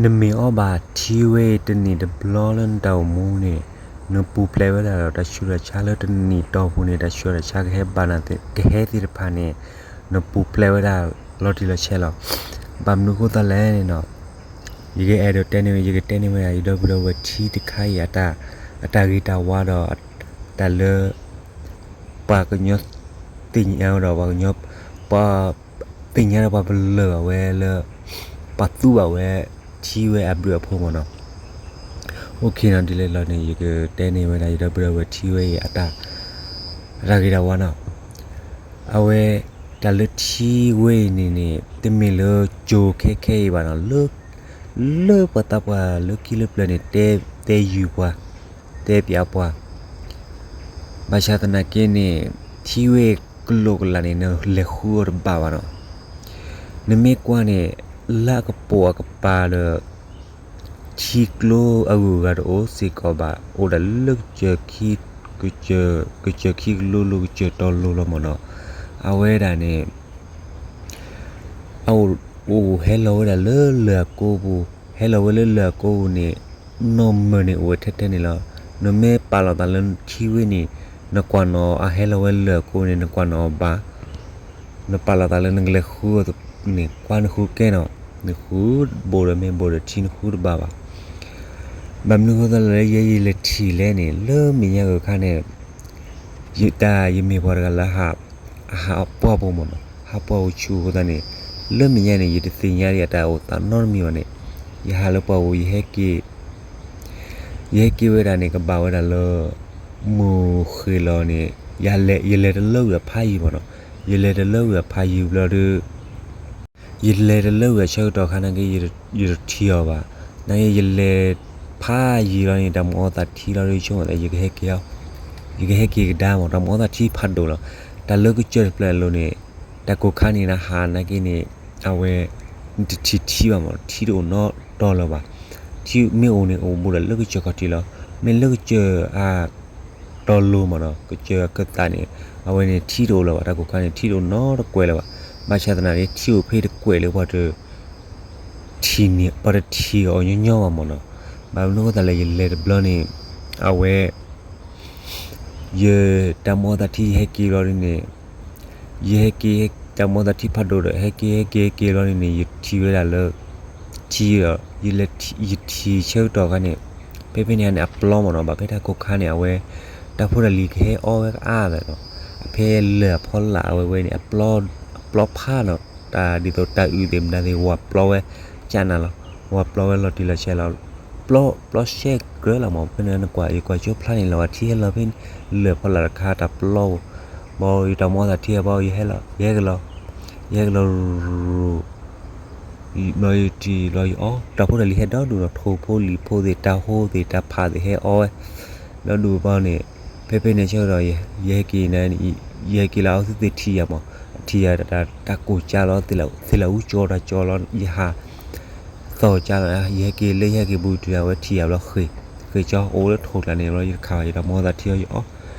နမ့ၢ်အီဘၣ်ထံဝဲအံၤတနံၣ်တဘျီလၢနတၢ်အိၣ်မူန့ၣ်, နပူၤဖျဲးဝဲဒၣ်ဒီးတၢ်ဆူးတၢ်ဆါလၢတနံၣ်တီၢ်ပူၤန့ၣ် တၢ်ဆူးတၢ်ဆါကဟဲဘၣ်နၤသ့ ကဟဲသ့ၣ်တဖၣ်န့ၣ်, နပူၤဖျဲးဝဲဒၣ်လီၤတံၢ်လီၤဆဲးလီၤ. ဘၣ်မနုၤအဃိသတးလဲၣ်န့ၣ်နီၤ, ယကအဲၣ်ဒိးတဲန့ၢ်ဝဲ ယကတဲန့ၢ်ဝဲဒၣ် ယဒီပုၢ်ဒီဝဲၢ်ထံတခါအံၤ အတၢ်ဂ့ၤတၢ်ဝါဒီး တၢ်လၢ ပှၤကညီသ့ၣ်ညါဒီး ပှၤကညီ ပှၤသ့ၣ်ညါဒီးပှၤပလၢၢ်ဘၣ်ဝဲလၢ ပှၤသူဘၣ်ဝဲ ထံဝဲအဘျုးအဖှိၣ်မ့ၢ်နီၤ. အိၣ်ခ့နီၤ ဒ်လဲၣ်လီၤန့ၣ် ယကတဲန့ၢ်ဝဲဒၣ် ယဒီပုၢ်ဒီဝဲၢ်ထံဝဲအံၤ အတၢ်ဂ့ၤတၢ်ဝါနီၤ. အဝဲ တၢ်လၢထံဝဲအံၤန့ၣ်န့ၣ် တမ့ၢ်လၢကၠိခဲခဲအံၤဘၣ်နီၤ, လၢ လၢပှၤသးပှၢ်လၢခံလၢပျၢၤန့ၣ် တဲ တဲယုာ်ပှၤ တဲပျးပှၤ, ဘၣ်ဆၣ်သနာ်က့န့ၣ် ထံဝဲကလိာ်ကလာ်န့ၣ် နလဲၤဃုအီၤတဘၣ်ဘၣ်နီၤ. နမ့ၢ်ကွၢ်န့ၣ် လၢအကပိာ်အကပၤဒီး ထံကျိအဂုၤအဂၤတအိၣ်စ့ၢ်ကီးဘၣ်, အိၣ်ဒၣ်လၢကစၢၢ်ခံ ကစၢၢ် ကစၢၢ်ခံကလိလိၤ ကစၢၢ်တီၤလိၤလီၤမ့ၢ်နီၤ. အဝဲဒၣ်န့ၣ် အအိၣ် အိၣ်ဟဲလီၤဝဲဒၣ်လၢလၢၢ်အကိပူၤ, ဟဲလီၤဝဲလၢလၢၢ်အကိပူၤန့ၣ် နီၢ်မၢၢ်န့ၣ်အိၣ်ဝဲထဲထဲန့ၣ်လီၤ. နမ့ၢ်ပာ်လီၤသးလၢထံဝဲန့ၣ် နကွၢ်နီၣ်အဟဲလီၤဝဲလၢလၢၢ်အကိန့ၣ် နကွၢ်နီၣ်အီၤဘၣ်. နပာ်လီၤသးလၢနကလဲၤဃုအီၤန့ၣ် ကွၢ်နဃုကဲနီၤ, နဃုဘိးဒီးမ့ၢ်ဘိးဒီးထံနဃုတဘၣ်ဘၣ်. ဘၣ်မနုၤအဃိသတးလၢယဲယလဲၤထံၣ်လဲၣ်န့ၣ် လၢမဲာ်ညါဂၤခါန့ၣ် ယတၢ်ယမ့ၢ်ပှၤတဂၤလၢ အဟးပှၢ်ပူၤမ့ၢ်နီၤ, ဟးပှၢ်ပူၤဆူၣ်အဃိသတးန့ၣ် လၢမဲာ်ညါန့ၣ် ယတသ့ၣ်ညါဒံးအတၢ်အိၣ်သးနီတမံၤဘၣ်န့ၣ် ယဟးလၢပှၢ်ပူၤ ယဟဲက့ၤ ယဟဲက့ၤဝဲဒၣ်န့ၣ် ကဘၣ်ဝဲဒၣ်လၢ မုၢ်ဃ့ၢ်လီၤန့ၣ် ယလဲၤ ယလဲၤတလၢဝံၤအဖးယံၤမ့ၢ်နီၤ, ယလဲၤတလၢဝံၤအဖးယံၤဘျီဒီး ယလဲၤတလၢဝံၤအဆၢကတီၢ်ခါနာ်က့ ယတထံၣ်အီၤဘၣ်. နာ်က့ ယလဲၤဖးယံၤလီၤန့ၣ် တၢ်မုၢ်အီသးထံလီၤဒီး ဆိကမိၣ်သး ယကဟဲက့ၤအီၤ, ယကဟဲက့ၤကဒါမ့ၢ် တၢ်မုၢ်အီသးထံဖးဒိၣ်လီၤ. တၢ်လၢကစၢၢ်တဖျၢၣ်အလိၤန့ၣ် တၢ်ကိၢ်ခါန့ၣ် နဟးနာ်က့န့ၣ် အဝဲ နတထံၣ်ထံဘၣ်မ့ၢ် ထံတအိၣ်နီတတီၤလၢၤဘၣ်. ထံမ့ၢ်အိၣ်န့ၣ် အိၣ်ဘူးဒီးလၢကစၢၢ်ခီၣ်ထံးလီၤ. မ့ၢ်လၢကစၢၢ်အ တီၤလိၤမ့ၢ်နီၤ ကစၢၢ်အကသးန့ၣ် အဝဲန့ၣ်ထံတအိၣ်လၢၤဘၣ်. တၢ်ကိၢ်ခါန့ၣ် ထံတအိၣ်နီတကွဲးလၢၤဘၣ်. ဘၣ်ဆၣ်သနာ်က့ ထံအိၣ်ဖဲတကွဲးလၢပှၤတ ထံၣ်န့ၣ် ပှၤတထံၣ်အီၤညီညီဘၣ်မ့ၢ်နီၤ. ဘၣ်မနုၤအဃိသတးလဲၣ် ယလဲၤတဘျီန့ၣ် အဝဲ ယတၢ်မုၢ်အီသးထံ ယဟဲက့ၤဘျီဒ်န့ၣ် ယဟဲက့ၤ တၢ်မုၢ်အီသးထံဖးဒိၣ်ဒီး ဟဲက့ၤ ဟဲက့ၤ ဟဲက့ၤဘျီဒ်န့ၣ် ယထံၣ်ဝဲဒၣ်လၢ ထံဒီး ယထံၣ်ဆၢကတီၢ်ခါန့ၣ် ဖဲဖဲန့ၣ်န့ၣ် အပျီမ့ၢ်နီၤ ဘၣ်ဖဲတၢ်ကိၢ်ခါန့ၣ် အဝဲ တၢ်ဖိတၢ်လံၤကဟဲအီဝဲကအါဒီးနီၤ အဖဲလၢၢ်အဖီလာ်အဝဲဝဲန့ၣ် အပျီဖးနီၤ တၢ်ဒ်သိးတၢ်အုးသ့ၣ်မတၤသ့ၣ် ဝၤပျီဝဲ ကနၤလီၤ ဝၤပျီဝဲလီၤတံၢ်လီၤဆဲးလီၤ ပျီ ပျီရှဲကြၢးလီၤမး ဖဲန့ၣ်နကွၢ် ယကွၢ်ကၠိဖျါန့ၣ်လီၤ အထံဟဲလီၤဖဲလၢၢ်ဖီလာ်တခါ တၢ်ပျီဧိၤ ဘၣ်ယတၢ်မုၢ်အီသးထံဘၣ် ယဟဲလီၤ ယဟဲက့ၤလီၤ ယဟဲက့ၤလီၤ ဘျီယထံၣ်လီၤယအီ တၢ်ဖိတၢ်လံၤဟဲဒီဒူၣ်နီၤ ထိၣ်ဖိလံၣ်ဖိသ့ၣ် တၢ်ဟိသ့ၣ် တၢ်ဖးသ့ၣ်ဟဲအီဝဲ ဒီဒူၣ်ဘၣ်န့ၣ် ဖဲဖဲန့ၣ်ဆၢကတီၢ် ယဟဲက့ၤန့ၣ် ယဟဲက့ၤလၢအီသုသ့ၣ်ထံၣ်ယၤမး ထံၣ်ယၤတၢ်ကိၢ်ကၢလီၤ သ့ၣ်လၢအူကၠီတၢ်ကၠီလီၤ ယဟး သီၣ်ကၢလီၤ ယဟဲက့ၤလၢယဟဲက့ၤဘူးတုၤအဝဲထံၣ်ယၤဘျီဃ့ၢ် ဃ့ၢ်ကၠီအိၣ်လၢထိၣ်ကျါန့ၣ်ဘျီ ယတခးဘၣ် ယတၢ်မုၢ်အီသးထံအီ ယအီ ယအီထံ ယအီထံဝံၤ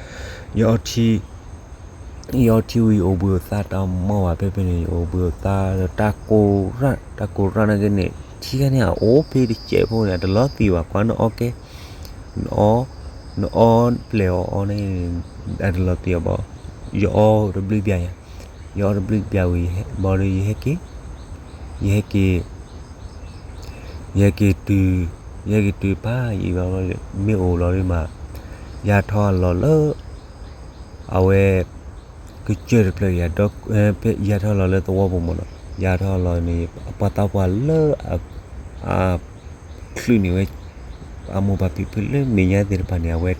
အိၣ်ဘှံးအိၣ်သါတၢ်မုၢ်ဘၣ် ဖဲဖဲန့ၣ် ယအိၣ်ဘှံးအိၣ်သါဒီးတၢ်ကိၢ်ရၣ် တၢ်ကိၢ်ရၣ်နာ်က့န့ၣ် ထံခါန့ၣ် အအိၣ်ဖဲတစဲးဖိန့ၣ် အတလီၤသံၣ်ဘၣ် ကွၢ်နအီကဲ နအီ နအီပျဲၢ်အီၤအီန့ၣ် အတလီၤသံၣ်အီၤဘၣ် ယအီတဘျုးဘျီယၤ ယအီတဘျုးဘျီဝံၤ ဘၣ်ဒီးယဟဲက့ၤ ယဟဲက့ၤ ယဟဲက့ၤတုၤ ယဟဲက့ၤတုၤဖးယံၤဘျီ မ့ၢ်အိၣ်လီၤဒ်မး ယဟးထီၣ်လီၤလၢ အဝဲ ကစၢၢ်တဖျၢၣ် ယဟးထီၣ်လီၤလၢသဝီပူၤမးနီၤ ယဟးထီၣ်လီၤန့ၣ် ပှၤသးပှၢ်လၢ အ ချုးန့ၢ်ဝဲ အမိၢ်ပၢ်ဖံဖုလၢမဲာ်ညါသ့ၣ်တဖၣ်န့ၣ် အဝဲ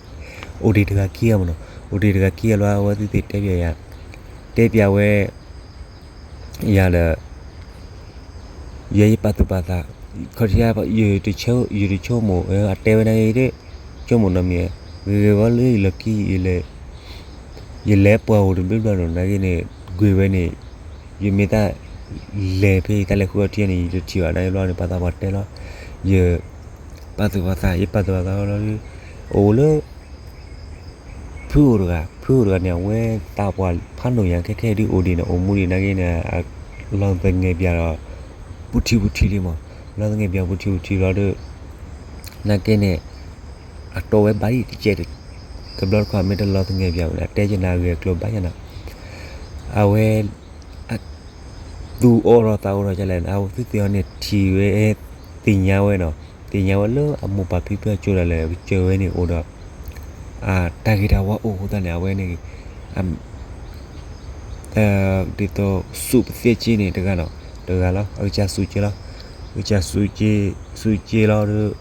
အိၣ်တ့ၢ်တဂၤခံဂၤမးနီၤ အိၣ်တ့ၢ်တဂၤခံဂၤလီၤ အဝဲသ့ၣ်တဲပျးယၤ တဲပျးဝဲ ယၤဒီး ယဲယပာ်သူၣ်ပာ်သး ခီၣ်ထံး ယတဆိကမိၣ် အတဲဝဲနာ်က့ ယတဆိကမိၣ်နီတမံၤ ဂ့ၤဂ့ၤဝဲလၢယလီၢ်ခံ ယလဲၤပှၢ်ဧိၤတဘျုးဘျီနီၤ နာ်က့န့ၣ် ကွ့ၢ်ဝဲန့ၣ် ယမ့ၢ်တၢ်လဲၤဖဲယတၢ်လဲၤဃုအီထံန့ၣ် ယတထံၣ်ဘၣ်နာ်က့ဘျီန့ၣ် ပှၤသးပှၢ်တဲလီၤ ယပာ်သူၣ်ပာ်သး ယပာ်သူၣ်ပာ်သးလီၤ အိၣ်လၢ ဖုအိၣ်တဂၤ ဖုအိၣ်တဂၤန့ၣ် အဝဲသးပှၢ်ဖးဒိၣ်ညါ ခဲခဲဒုးအိၣ်ဒံးန့ၣ် အိၣ်မူဒံးနာ်က့န့ၣ် လီၤသငဲးပၠးဒီး ပူထံပူထံလံမး လီသငဲးပၠးပူၤထံပူၤထံဘျီဒီး နာ်က့န့ၣ် အတိဝဲဘၣ်ဒ်တကဲး တဘျီတခီၣ်မ့ၢ်တလီသငဲးပၠးန့ၣ် အတဲကနၤဂ့ၤအကျိၤဘၣ်ယနီၤ, အဝဲ သူအီၣ်ထီၣ်သးအိၣ်ထီၣ်ဒ်လဲၣ်န့ၣ် အဝဲသ့ၣ်သ့ၣ်အီၤန့ၣ်ထံၣ်ဝဲ သ့ၣ်ညါဝဲနီၤ, သ့ၣ်ညါဝဲလၢအမိၢ်ပၢ်ဖံဖုအစိၤဒၣ်လဲာ် ကစၢၢ်ဝဲန့ၣ်အိၣ်ဒီး တၢ်ဂ့ၤတၢ်ဝါအိၣ်အဃိသတးန့ၣ် အဝဲန့ၣ် ဒ်သိးစူးပသဲက့န့ၣ်တဂၤနီၤ, တဂၤလီၤ အကစၢ်စူးက့လီၤ, အကစၢ်စူးက့ စူးက့လီၤဒီး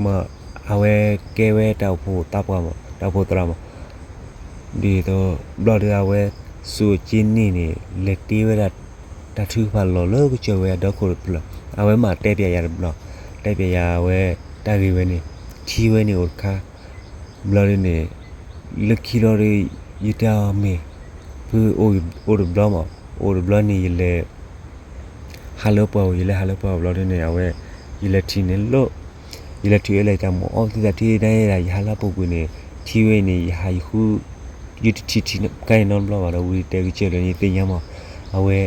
မ့ၢ်အဝဲကဲဝဲတၢ်အိၣ်ဖှိၣ်သးပှၢ်မး တၢ်အိၣ်ဖှိၣ်သရၣ်မး, ဒ်သိး ဘျီဒီးအဝဲ စူးက့န့ၣ်န့ၣ် လဲၤတ့ဝဲဒၣ် တၢ်ထုကဖၣ်လီၢ်လၢကစၢၢ်ဝဲအဒီခိၣ်တဖျၢၣ်, အဝဲမ့ၢ်တဲပျးယၤတဘျီ, တဲပျးယၤအဝဲ တၢ်ဂ့ၢ်ဝဲန့ၣ် ထံဝဲန့ၣ်အိၣ်တခါ ဘျီဒ်န့ၣ် လၢခံလီၤဒီး ယတဲအီၤမ့ၢ် ဖုအိၣ်တဘျီမး, အိၣ်တဘျီန့ၣ် ယလဲၤ ဟးလၢပှၢ်ဧိၤ ယလဲၤဟးလၢပှၢ်ဧိၤဘျီဒ်န့ၣ် အဝဲ ယလဲၤထံၣ်န့ၣ်လီၤ, ယလဲၤထံၣ်ဝဲလၢတၢ်မၤအီၣ်သ့ၣ်တဖၣ်ထံၣ်ဒၣ်ယဲဒၣ် ယဟးလၢပူၤကွံာ်န့ၣ် ထံဝဲန့ၣ် ယဟးယဃု ယတထံၣ်ထံၣ်ကါန့ၣ်နီတဘျီဘၣ်ဒီး ဝံၤတဲကစၢၢ်လၢန့ၣ်သ့ၣ်ညါမး, အဝဲ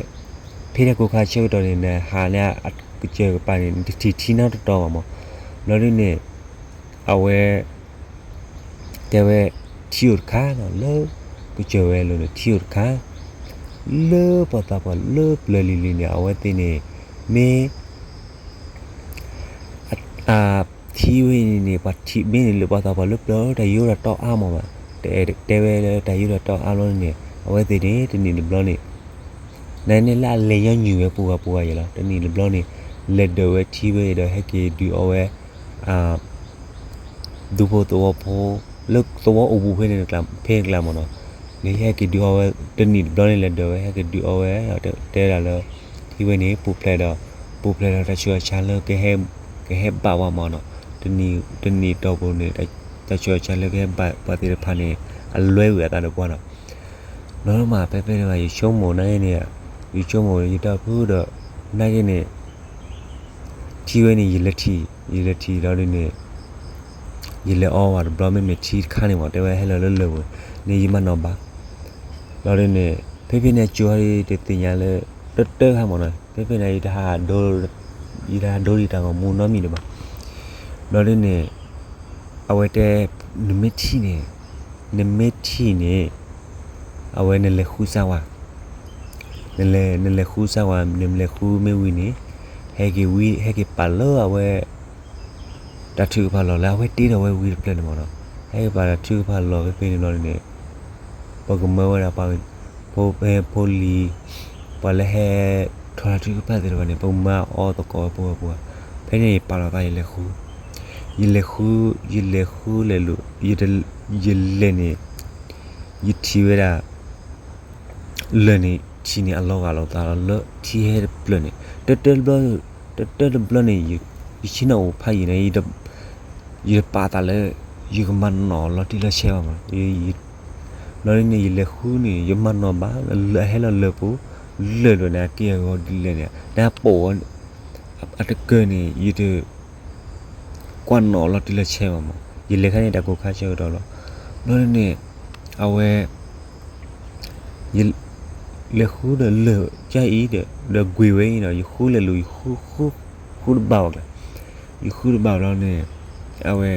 ဖဲတၢ်ကိၢ်ခါဆၢကတီၢ်န့ၣ် နဟးလၢအကစၢၢ်ကပၤန့ၣ် နတထံၣ်ထံနီတတီၤဘၣ်မး, ဘျီဒ်န့ၣ် အဝဲ တဲဝဲ ထံအိၣ်တခါနီၤ လၢ ကစၢၢ်ဝဲအလိၤန့ၣ် ထံအိၣ်တခါ လၢပှၤသးပှၢ်လၢပျၢၤလံၤလံၤန့ၣ် အဝဲသ့ၣ်န့ၣ် မ့ၢ် အ ထံဝဲန့ၣ်န့ၣ် ပှၤထံၣ်မ့ၢ်န့ၣ် လၢပှၤသးပှၢ်လၢပျၢၤ တၢ်ယိးတၢ်တီအါမးဘၣ်, တအဲၣ်တဲဝဲလၢတၢ်ယိးတၢ်တီအါဘျီန့ၣ် အဝဲသ့ၣ်န့ၣ် တနံၣ်တဘျီန့ၣ် နန့ၣ်လၢအလဲၤညီနုၢ်ဝဲပူၤဂၤပူၤဂၤယဲလီၤ. တနံၣ်တဘျီန့ၣ် လဲၤဒၢးဝဲထံဝဲဒီး ဟဲက့ၤဒုးအီဝဲ ဒူဖိသဝီဖိ လၢသဝီအိၣ်ဘူးဖဲန့ၣ် ဖဲန့ၣ်ကျါမးနီၤ, န့ၣ်ဟဲက့ၤဒုးအီဝဲ တနံၣ်တဘျီန့ၣ် လဲၤဒၢးဝဲ ဟဲက့ၤဒုးအီဝဲ တဲဒၣ်လၢ ထံဝဲန့ၣ် ပူၤဖျဲးဒီး ပူၤဖျဲးဒီးတၢ်ဆူးတၢ်ဆါလၢ ကဟဲဘၣ်ပှၤမးနီၤ, တနံၣ် တနံၣ်တီၢ်ပူၤန့ၣ် တၢ်ဆူးတၢ်ဆါလၢကဟဲဘၣ်ပှၤသ့ၣ်တဖၣ်န့ၣ် အလွဲဝံၤအသးဒီးပှၤနီၤ နီၤမး ဖဲဖဲန့ၣ်ဘၣ် ယဆိကမိၣ်နာ်က့န့ၣ် ယဆိကမိၣ် ယတၢ်ဖုဒီး နာ်က့န့ၣ် ထံဝဲန့ၣ် ယလဲၤထံၣ် ယလဲၤထံၣ်လီၤဒ်န့ၣ် ယလဲၤအီဝဲတဘျီ မ့မ့ၢ်ထံတခါန့ၣ်မး တဲဝဲဟဲလီၤလၢလၢၢ်ပူၤန့ၣ် ယမၤနီၣ်ဘၣ် လီၤဒ်န့ၣ် ဖဲဖဲန့ၣ် အကၠိၤဟီဒ်တသ့ၣ်ညါလၢ တတၢ်ခါမးနီၤ ဖဲဖဲန့ၣ် ယတဟးဒိ ယတဟးဒိဒ်တၢ်ဂီၤမူနီတမံၤဒံးဘၣ် ဘျီဒ်န့ၣ် အဝဲတဲ နမ့ၢ်ထံၣ်န့ၣ် နမ့ၢ်ထံၣ်န့ၣ် အဝဲနလဲၤဃုစၢ်ဝဲ နလဲၤ နလဲၤဃုစၢ်ဝဲ နလဲၤဃုမ့ၢ်ဝံၤန့ၣ် ဟဲက့ၤဝံ ဟဲက့ၤပာ်လၢအဝဲ တၢ်ထုကဖၣ်လီၢ်လၢအဝဲတ့ထီၣ်ဝဲဝံၤတဖျၢၣ်န့ၣ်မးနီၤ ဟဲက့ၤပာ်တၢ်ထုကဖၣ်လီၢ်ဖဲဖဲန့ၣ်ဘျီန့ၣ် ပကမၢဝဲဒၣ်ပှၤ ဖိ ဖိလံၤ ပှၤလၢဟဲ ထီၣ်တၢ်ထုကဖၣ်သ့ၣ်တဖၣ်န့ၣ် ပကမၢအီၣ်သကိးဝဲပှၤပှၤ ဖဲန့ၣ်ယပာ်လီၤသးယလဲၤဃု ယလဲၤဃု ယလဲၤဃုလဲၤလိာ် ယလဲၤန့ၣ် ယထံၣ်ဝဲဒၣ် လၢၢ်န့ၣ် ထံၣ်န့ၣ်အလီၤဂာ်လိာ်သးလီၤလၢထံဟဲတဖျၢၣ်န့ၣ် တၢတၢတဘျီ တၢတၢတဘျီန့ၣ် ယဆ့ၣ်နီၤအိၣ်ဖးယံာ်န့ၣ် ယတပာ်သးလၢ ယကမၤနီၣ်လီၤတံၢ်လီၤဆဲးဘၣ်မး ဘျီဒ်န့ၣ် ယလဲၤဃုန့ၣ် ယမၤနီၣ်ဘၣ် ဟဲလီၤလၢၢ်ပူၤ လၢၢ်ဒိၣ်န့ၣ် အက့ၢ်အဂီၤဒ်လဲၣ်န့ၣ် နပိာ်ဝဲ အတကၢၢ်န့ၣ် ယတ ကွၢ်နီၣ်လီၤတံၢ်လီၤဆဲးဘၣ်မး ယလဲၤခါန့ၣ်တၢ်ကိၢ်ခါဆၢကတီၢ်လီၤ ဘျီဒ်န့ၣ် အဝဲ ယ လဲၤဃုဒီးလၢၢ်ကၢ်အံၤဒီး ဒီးကွံာ်ဝဲအံၤနီၤ ယဃုလဲၤလိာ် ယဃု ဃု ဃုတဘၣ်ဘၣ်ကျါ ယဃုတဘၣ်ဘျီန့ၣ် အဝဲ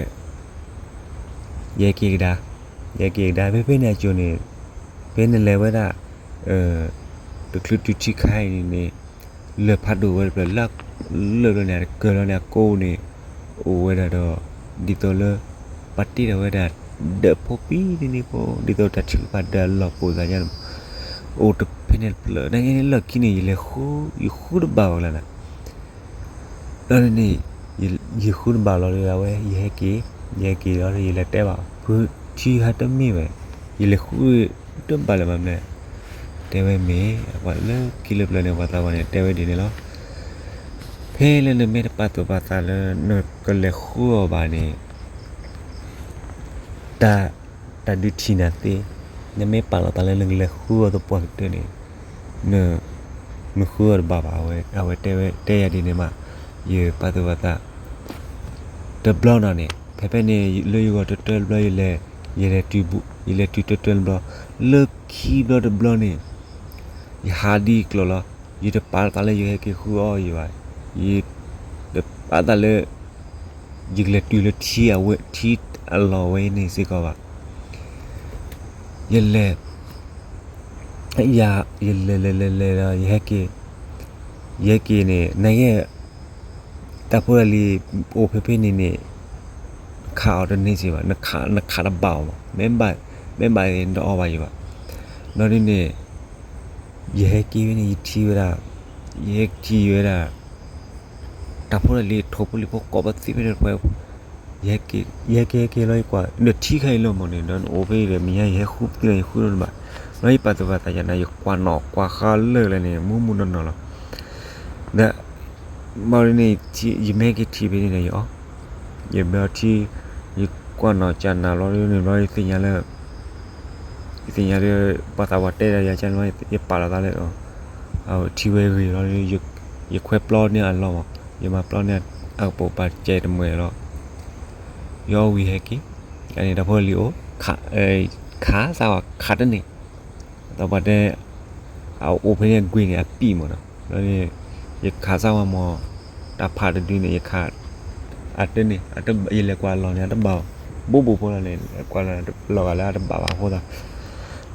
ယဟဲက့ၤကဒါ ယဟဲက့ၤကဒါ ဖဲဖဲန့ၣ်အကၠိၤန့ၣ် ဖဲနလဲၤဝဲဒၣ် တချုးတုၤထံခါအံၤန့ၣ် လၢၢ်ဖးဒိၣ်ဝဲတဖျၢၣ်လၢ လၢၢ်ဘျီန့ၣ် အတကၢၢ်လီၤန့ၣ် အကိးန့ၣ် အိၣ်ဝဲဒၣ်ဒီး ဒ်သိးလၢ ပှၤတ့ထီၣ်ဝဲဒၣ် ဒၢးဖိပံၤန့ၣ်ဖိ ဒ်သိးတၢ်ထုကဖၣ်ဒၢးအလီၢ်ပိာ်သးညါန့ၣ်မး အိၣ်တဖဲန့ၣ်တဖျၢၣ် နာ်က့န့ၣ်လီၢ်ခံန့ၣ် ယလဲၤဃု ယဃုတဘၣ်ဘၣ်ကျါန့ၣ် ဘျီဒ်န့ၣ် ယဃုတဘၣ်လီၤဒီး အဝဲ ယဟဲက့ၤ ယဟဲက့ၤလီၤဒီး ယလဲၤတဲဘၣ် ဖုထံဟးတမ့ၢ်ဝဲ ယလဲၤဃုတဘၣ်လၢၤဘၣ်မနုၤ တဲဝဲမ့ၢ် ပှၤလၢခံလၢပျၢၤန့ၣ် ပှၤသးပှၢ်န့ၣ် တဲဝဲဒ်န့ၣ်လီၤ ဖဲလၢနမ့ၢ်တပာ်သူၣ်ပာ်သးလၢ နကလဲၤဃုအီၤဘၣ်န့ၣ် တၢ် တၢ်ဒုးထံၣ်နၤသ့, နမ့ၢ်ပာ်လီၤသးလၢနကလဲၤဃုအီၤသပှၢ်ကတၢၢ်န့ၣ်, န နဃုအီၤတဘၣ်ဘၣ်, အဝဲတဲဝဲ တဲယၤဒ်န့ၣ်မး, ယပာ်သူၣ်ပာ်သး တဘျီနီၢ်န့ၣ် ဖဲဖဲန့ၣ် လၢယဂီၢ်တတၢတဘျီ ယလဲၤ ယလဲၤတုၤတတၢတဘျီ, လၢခံဘျီတဘျီန့ၣ် ယဟးဒ်ကျိၤလီၤ, ယတပာ်လီၤသးလၢယဟဲက့ၤဃုအီၤယဘၣ်, ယ တ ဘၣ်သးလၢ ယကလဲၤတုၤလၢထံအဝဲ ထံအလီၢ်ဝဲန့ၣ်စ့ၢ်ကီးဘၣ်. ယလဲၤ ယၤ ယလဲၤလဲၤလဲၤလဲၤဒီး ယဟဲက့ၤ ယဟဲက့ၤန့ၣ် နကဲ တၢ်ဖိတၢ်လံၤ အိၣ်ဖဲဖဲန့ၣ်န့ၣ် နခးအီၤတန့ၢ်စ့ၢ်ဘၣ်, နခးတဘၣ်အီၤဘၣ်, မ့ၢ်ဘၣ် မ့ၢ်ဘၣ်န့ၣ် နတအီၣ်ဘၣ်ယံၤဘၣ်. ဘျီဒ်န့ၣ် ယဟဲက့ၤဝဲန့ၣ် ယထံၣ်ဝဲဒၣ် ယဟဲထံၣ်ဝဲဒၣ် တၢ်ဖိတၢ်လံၤ ထိၣ်ဖိလံၤဖိကိးပသံဖဲန့ၣ်တဖဲ ယဟဲက့ၤ ယဟဲက့ၤဟဲက့ၤလီၤ ယကွၢ် ဒီးထံခါအံၤလၢမ့ၢ်န့ၣ် ဒီးနအိၣ်ဖဲအံၤဒီး မ့ၢ်ညါယဟဲဃုပသံလီၤ ယဃုဒိၣ်တဘၣ်, လီၤယပာ်သူၣ်ပာ်သးယၤန့ၣ် ယကွၢ်နီၣ်ကွၢ်ဃါလၢာ်လၢာ်န့ၣ် မူမူနီၢ်နီၢ်လီၤ. ဒီး ဘျီဒ်န့ၣ် ယမ့ၢ်ဟဲက့ၤထံၣ်ဖဲန့ၣ်ဒီးယအီၣ်, ယမ့ၢ်အီထံ ယကွၢ်နီၣ်ကၢ်နၤဘျီဒ်န့ၣ် ဘျီယသ့ၣ်ညါလၢ ယသ့ၣ်ညါဒီး ပှၤသးပှၢ်တဲဒီးယၤကၢ်န့ၣ် ယပာ်လီၤသးလၢ ထံဝဲဂ့ၤလီၤ, ယခွဲပျီန့ၢ်အလီၢ်မး, ယမၤပျီန့ၢ်အကပိာ်ပာ်စဲးတမှဲာ်လီၤ. ယအီၣ်ဝံၤဟဲက့ၤ, အန့ၣ်တၢ်ဖိလံၤအိၣ် ခးစၢ်ဝဲခးတန့ၢ်, သးပှၢ်တဲ အအိၣ်ဖဲန့ၣ်အကွံာ်န့ၣ် အပံာ်မးနီၤ, ဘျီန့ၣ် ယခးစၢ်ဝဲမး တၢ်ဖးတဒုန့ၣ် ယခး အတန့ၢ် ယလဲၤကွၢ်အလီၢ်န့ၣ် အတဘၣ်ဘၣ်, ဘူးဘူးဖိလီၤန့ၣ် ကွၢ်လီၤလီၤဂာ်လၢအတဘၣ်ဘၣ်အဃိသတး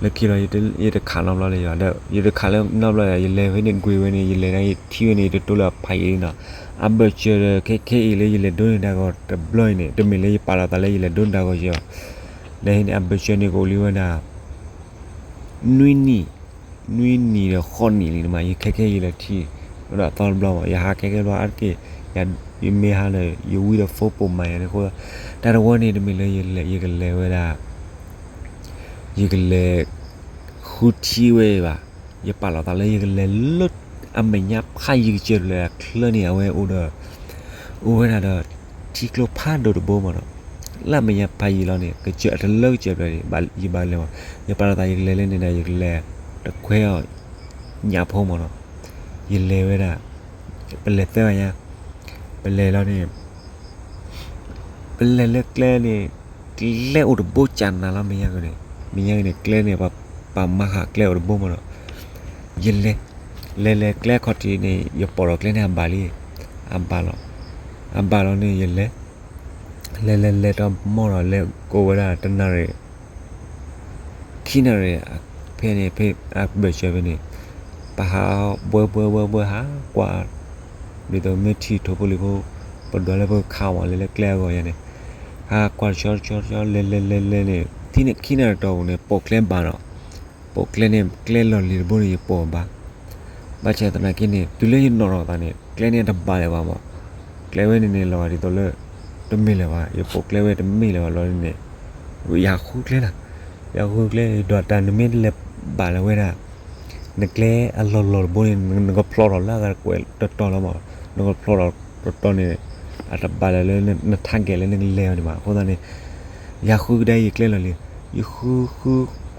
လၢခံလီၤ ယတခးနီတဘျီလၢၤယၤဒီး ယတခးလၢနီတဘျီယၤ ယလဲၤဖဲန့ၣ်ကွံာ်ဝဲန့ၣ် ယလဲၤန့ၣ် ယထံၣ်ဝဲန့ၣ် ယတတိလၢအဖးယံာ်လံနီၤ, အဘၢၣ်စၢၤဒီး ခဲခဲအံၤလၢယလဲၤဒိးန့ၢ်တၢ်ဂီၤတဘျီအံၤန့ၣ် တမ့ၢ်လၢယပာ်လီၤသးလၢယလဲၤဒိးန့ၢ်တၢ်ဂီၤယၤ, လၢဟံၣ်န့ၣ် အဘၢၣ်စၢၤန့ၣ် ကအိၣ်လံဝဲဒၣ် နွံနံၣ် နွံနံၣ်ဒီးဃိးနံၣ်လံန့ၣ်မး ယခဲခဲယလဲၤထံၣ် ဒီးအသီတဘျီမး ယဟးခဲခဲဘျီအါတက့ၢ်, ယမ့ၢ်ဟးဒီး ယဝံဒီး phone ပိာ်မၤယၤန့ၣ်အဃိ တၢ်တဝီန့ၣ် တမ့ၢ်လၢယလဲၤ ယကလဲၤဝဲဒၣ် ယကလဲၤ ဃုထံဝဲဘၣ်, ယပာ်လီၤသးလၢယကလဲၤလၢ အမဲာ်ညါဖးယံာ်ကစၢၢ်တဖျၢၣ်အချၢန့ၣ် အဝဲအိၣ်ဒီး အိၣ်ဝဲဒၣ်ဒီး ထံကျိဖးဒိၣ်တဘိမးနီၤ, လၢအမဲာ်ညါဖးယံာ်လီၤန့ၣ် ကစၢၢ်အတလၢကစၢၢ်ဖျၢၣ်န့ၣ် ယဘၣ်လဲၤမး, ယပာ်လီၤသးယကလဲၤလၢန့ၣ်ဒီး ယကလဲၤ တခွဲအီၤ ညၣ်ဖိမးနီၤ, ယလဲၤဝဲဒၣ် ပလဲၤသၢဂၤညါ, ပလဲၤလီၤန့ၣ် ပလဲၤလၢကျဲန့ၣ် ကျဲအိၣ်တဘိကၢ်နၤလီၤ မဲာ်ညါကန့ၣ်, မဲာ်ညါကန့ၣ် ကျဲန့ၣ် ပှၤမၤဃာ်ကျဲအိၣ်တဘိမးနီၤ, ယလဲၤ လဲၤလဲၤကျဲခီၣ်ထံးန့ၣ် ယပိာ်ထီၣ်ကျဲန့ၣ်အဘၣ်လံ, အဘၣ်လီၤ, အဘၣ်လီၤန့ၣ် ယလဲၤ လဲၤလဲၤလဲၤတမီၢ်ဒီး လဲၤကိးဝဲဒၣ်တနၣ်ရံၣ် ခံနၣ်ရံၣ် ဖဲန့ၣ် ဖဲအဘၢၣ်စၢၤဖဲန့ၣ် ပဟးဘှဲဘှဲဘှဲဘှဲဟးကွၢ် ဒ်သိးမ့ၢ်ထံၣ်ထိၣ်ဖိလံၤဖိ ပဒွးလၢပခးမးလဲၤလၢကျဲအဂီၢ်ယၤန့ၣ် ဟးကွၢ်တဆီတဆီတဆီ လဲၤလဲၤလဲၤလဲၤန့ၣ် ထံၣ်န့ၣ်ခံနၣ်ရံၣ်တီၢ်ပူၤန့ၣ် ပိာ်ကျဲဘၣ်ဒီး ပိာ်ကျဲန့ၣ် ကျဲလီၢ်လံၤတဘိန့ၣ် ယပိာ်ဘၣ် ဘၣ်ဆၣ်သနာ်က့န့ၣ် တုၤလၢယနီၣ်ထီၣ်သးန့ၣ် ကျဲန့ၣ်တဘၣ်လၢၤဘၣ်မး, ကျဲဝဲန့ၣ်န့ၣ်လီၤဂာ်ဒ်သိးလၢ တမ့ၢ်လၢၤဘၣ်, ယပိာ်ကျဲဝဲတမ့ၢ်လၢၤဘၣ်လီၤန့ၣ်, ယဃုကျဲလီၤ, ယဃုကျဲ ဒီးတၢ်နမ့ၢ်တလဲၤဘၣ်လၢၤဝဲဒၣ် နကျဲအလီၢ်လီၢ်တဘိန့ၣ် နကဖျီထီၣ်လၢအဂၤတကွဲးတတီၤလီၤမး, နကဖျီထီၣ်တတီၤန့ၣ် အတဘၣ်လၢၤလၢန target လၢနကလဲၤအီၤန့ၣ်ဘၣ်, အဃိသတးန့ၣ် ယဃုကဒါယကျဲလီၢ်လံၤ, ယဃုဃု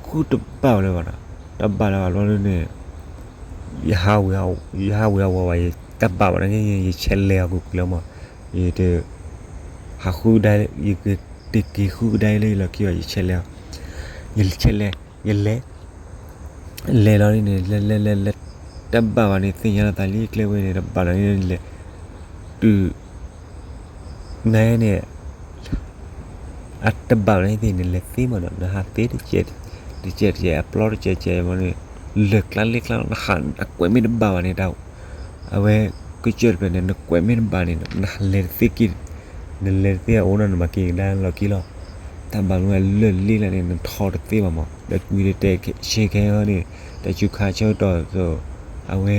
ဃုတဘၣ်လၢၤဘၣ်ဒီး တဘၣ်လၢၤဘၣ်လီၤန့ၣ် ယဟးဝံၤ ယဟးဝံၤအဝဲဝဲ ယတဘၣ်ဘၣ်န့ၣ် ယဆဲးလဲၤအီၤကွံာ်ကွံာ်လီၤမး, ယတ ဟးဃုကဒါ ယက့ၤဃုကဒါလၢယလီၢ်ခံဘၣ် ယဆဲးလဲၤအီၤ, ယဆဲးလဲၤ ယလဲၤ လဲၤလီၤန့ၣ် လဲၤလဲၤလဲၤလဲၤ တဘၣ်ဘၣ်န့ၣ် သ့ၣ်ညါလီၤသးလံ ကျဲဝဲန့ၣ် တဘၣ်လီၤန့ၣ် လဲၤ တုၤ နန့ၣ် အတဘၣ်ဘၣ်န့ၣ်သ့ၣ်န့ၣ် နလဲၤသ့မးဒီး နဟးသ့တကဲး တကဲးတကဲး အပျီတကဲးတကဲးမးန့ၣ် လၢာ်ကျါလ့ကျါ နဟးအကွဲးမ့ၢ်တဘၣ်ဘၣ်န့ၣ် တၢ် အဝဲ ကစၢၢ်တဖျၢၣ်န့ၣ် နကွဲးမ့ၢ်တဘၣ်န့ၣ် နဟးလဲၤတသ့က့ၤ နလဲၤတသ့အအိၣ်ဒီး နမၤက့ၤကဒါလီၢ်ခံလီၤ. တၢ်ဘၣ်မနုၤလၢာ်လ့ကျါန့ၣ် နထီၣ်တသ့ဘၣ်မး ဒီးကွံာ်တတဲဆ့ခဲဟီန့ၣ် တၢ်စူၤခါဆၢကတီၢ်သိး အဝဲ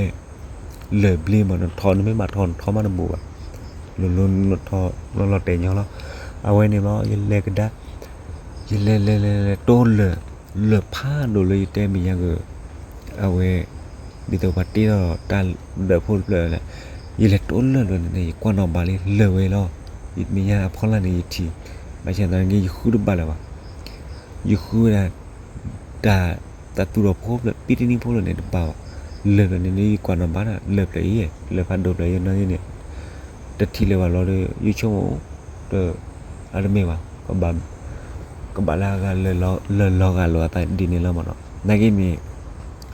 လၢာ်ဘျ့မး နထီၣ် နမ့ၢ်ဘၣ်ထီၣ် နထီၣ်မးတဘူးဘၣ် လိၤလိၤနထီၣ်လီၤလီၤတဲာ်ညီလီၤ. အဝဲန့ၣ်လီၤ ယလဲၤကဒါ ယလဲၤလဲၤလဲၤလဲၤတိလၢာ် လၢာ်ဖးဒိၣ်လၢယတဲမဲာ်ညါက အဝဲ ဒ်သိးပှၤတ့ထီၣ်တၢ်ဒၢးဖိတဖျၢၣ်လၢ ယလဲၤတိလၢာ်လၢာ်န့ၣ် ယကွၢ်နီၣ်ဘၣ်လံ လၢာ်ဝဲလီၤ. ယမဲာ်ညါအဖီလာ်န့ၣ် ယထံၣ် ဘၣ်ဆၣ်သနာ်က့ ယဃုတဘၣ်လၢၤဘၣ် ယဃုဝဲဒၣ် တၢ် တၢ်သူၣ်ထီၣ်ဖိဖျၢၣ် ပံတနံၣ်ဖိလၢာ်န့ၣ် တဘၣ်ဘၣ်. လၢာ်ဖျၢၣ်န့ၣ် ယကွၢ်နီၣ်ဘၣ်ဒၣ် လၢာ်ဖျၢၣ်အံၤ လၢာ်ဖးဒိၣ်ဖျၢၣ်အံၤနာ်က့န့ၣ် တထံၣ်လၢၤဘၣ်လီၤဒီး ယဆိကမိၣ် ဒီး အတမ့ၢ်ဘၣ် ကဘၣ်လၢအဂၤလၢာ်လီၤဂာ်လိာ်အသးဒ်န့ၣ်လီၤမးနီၤ. နာ်က့န့ၣ်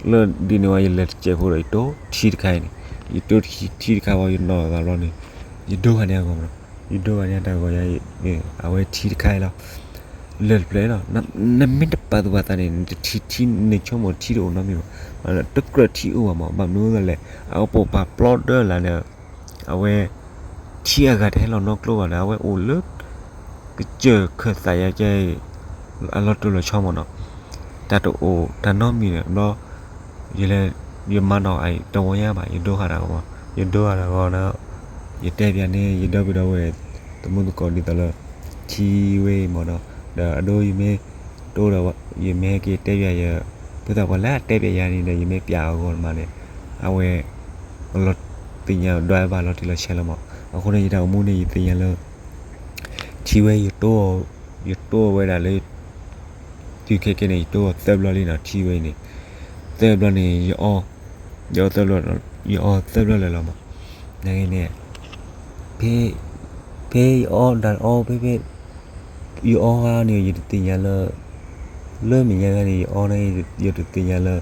လၢဒ်န့ၣ်ဝဲ ယလဲၤတစဲးဖိဒီး ယတိထံတခါအံၤန့ၣ် ယတိထံတခါဝဲ ယနီၣ်အသးဘျီန့ၣ် ယဒိဂၤန့ၣ်အဂီၢ်မးနီၤ, ယဒိဂၤန့ၣ်တၢ်ဂီၤယၤ, အဝဲထံတခါအံၤလီၤ, လၢတဖျၢၣ်လီၤ, နမ့ၢ်တပာ်သူၣ်ပာ်သးန့ၣ် နတထံၣ်ထံ နဆိကမိၣ်ထံတအိၣ်နီတမံၤဘၣ်, တကြၢးထံအိၣ်ဘၣ်မး, ဘၣ်မနုၤလဲၣ်, အကပိာ်ပာ်ပျီဒၢလၢ်န့ၣ်, အဝဲ ထံအဂၤတဟဲလီၤနီတကျိဘၣ်ဒီး အဝဲအိၣ်လၢ ကစၢၢ်ခၢၣ်သးယၤကဲအံၤ အလီၤတိၢ်လီၤဆီမးနီၤ, တၢ်တအိၣ်တၢ်နီတမံၤန့ၣ် ဘျီ ယလဲၤ ယမၤနီၣ်အံၤတဝီညါဘၣ်, ယဒိဃာ်တၢ်ဂီၤမး, ယဒိဃာ်တၢ်ဂီၤဒီး ယတဲပၠးန့ၢ် ယဒီပုၢ်ဒီဝဲၢ် သမူသကိးဒ်သိးလၢ ထံဝဲအံၤမးနီၤ, ဒီးအဒိယမ့ၢ် တိၢ်ဒီး ယမ့ၢ်ဟဲက့ၤတဲပၠးယ ဖုသးပှၢ်လၢအတဲပၠးယၤန့ၣ်ဒီး ယမ့ၢ်ပၠးအဂီၢ်မးန့ၣ် အဝဲ ကလီၤသ့ၣ်ညါဒွးဘၣ်လီၤတံၢ်လီၤဆဲးလီၤမး, အဃိန့ၣ် ယတၢ်အိၣ်မူန့ၣ် ယသ့ၣ်ညါလၢ ထံဝဲ ယတိၢ်ဝဲဒၣ်လၢ တုၤခဲကဲန့ၣ် ယတိၢ်အီၤသၢဘျီလံနီၤ, ထံဝဲအံၤန့ၣ် သၢဘျီန့ၣ် ယအီ ယအီသၢဘျီ ယအီသၢဘျီလၢာ်လီၤမး, နာ်က့န့ၣ် ဖဲ ဖဲယအီဒၣ်အီ ဖဲဖဲ ယအီဂၤန့ၣ် ယတသ့ၣ်ညါလၢ လၢမဲာ်ညါဂၤန့ၣ် ယအီန့ၣ် ယတသ့ၣ်ညါလၢ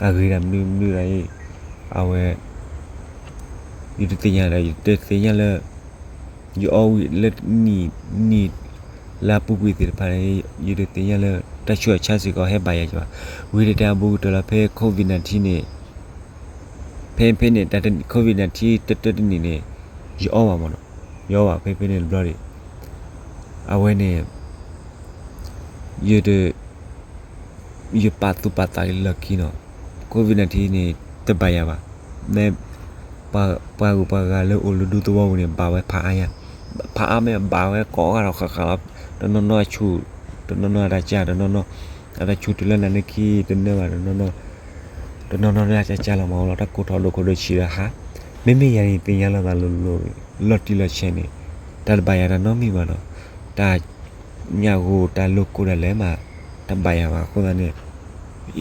အဂ့ၤဒၣ်မနုၤမနုၤဒၣ်အံၤ အဝဲ ယတသ့ၣ်ညါဒီး ယတသ့ၣ်ညါလၢ ယအီဝံၤလၢနံၣ် နံၣ် လၢအပူၤကွံာ်သ့ၣ်တဖၣ်န့ၣ် ယတသ့ၣ်ညါလၢ တၢ်ဆူးတၢ်ဆါစ့ၢ်ကီးဟဲဘၣ်ယၤကဘၣ်, ဝံၤဒီးတၢ်အဘူးကတၢၢ်လၢဖဲ COVID nineteen န့ၣ် ဖဲဖဲန့ၣ် တၢ် COVID nineteen တၢတၢတနံၣ်န့ၣ် ယအီဘၣ်မးနီၤ, ယအီဘၣ်ဖဲဖဲန့ၣ်တဘျီဒံး, အဝဲန့ၣ် ယတ ယပာ်သူၣ်ပာ်သးလၢခံနီၤ, COVID nineteen န့ၣ် တဘၣ်ယၤဘၣ်, မ့ၢ် ပှၤဂုၤပှၤဂၤလၢအိၣ်လၢဒူသဝီပူၤန့ၣ် ဘၣ်ဝဲဖးအါညါ, ဖးအါမ့ၢ်ဘၣ်ဝဲကိးဂၤဒီးဃၣ်ဃၣ်လီၤ, တနီၤနီၤအဆူၣ်, တနီၤနီၤအတၢ်ကၢ်, တနီၤနီၤ အတၢ်ဆူၣ်တုၤလၢနၤလၢခံတနၢဘၣ်, တနီၤနီၤ တနီၤနီၤလၢအကၢ်ကၢ်လီၤမးလီၤ, တၢ်ကိးထီၣ်ဒိၣ်ခိၣ်ဒိၣ်ဆံးဒီးဟး, မ့မ့ၢ်ယၤန့ၣ် သ့ၣ်ညါလီၤသးလိၤလိၤ လီၤတံၢ်လီၤဆဲးန့ၣ် တၢ်တဘၣ်ယၤတၢ်နီတမံၤဘၣ်နီၤ, တၢ်ညၣ်ဂိၢ်တၢ်လိာ်ကိးဒၣ်လဲာ်မး တဘၣ်ယၤဘၣ်အဃိသတးန့ၣ်